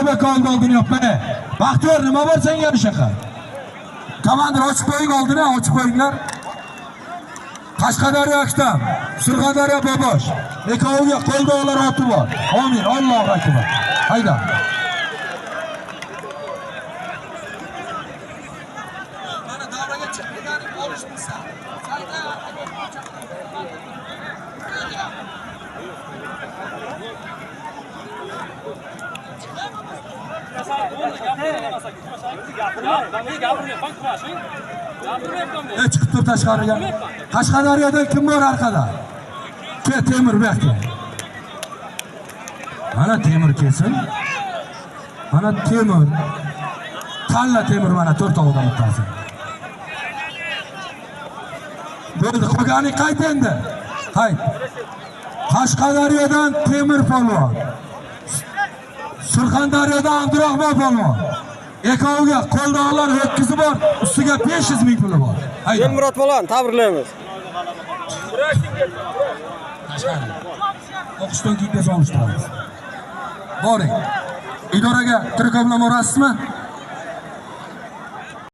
Oldi oldini yopma. Baxtiyor, nima bor senga o'shaqa? Komandir ochib qo'ying oldini, ochib qo'yinglar. Qashqadaryo Aktam, Surxondaryo Bobosh. Ikkoviga qo'lda ular oti bor. Amin, Allohu akbar. Hayda. Mana davraga chiq, deganing olish bilsa. Chiqib tur tashqariga. Qashqadaryodan kim bor arkada? Ke Temur bu yoqqa. Mana Temur kelsin. Mana Temur. Talla Temur mana to'rtovidan bittasi. Bo'ldi, qolgani qayt endi. Qayt. Qashqadaryodan Temur polvon. Surxondaryodan Abdurahmon polvon. Ekoviga qo'lda ho'kizi bor, ustiga 500 ming puli bor. Hayda. Elmurod polvon, tabriklaymiz. Tashqari. O'qishdan keyin solishtiramiz. Boring. Idoraga tirkov bilan borasizmi?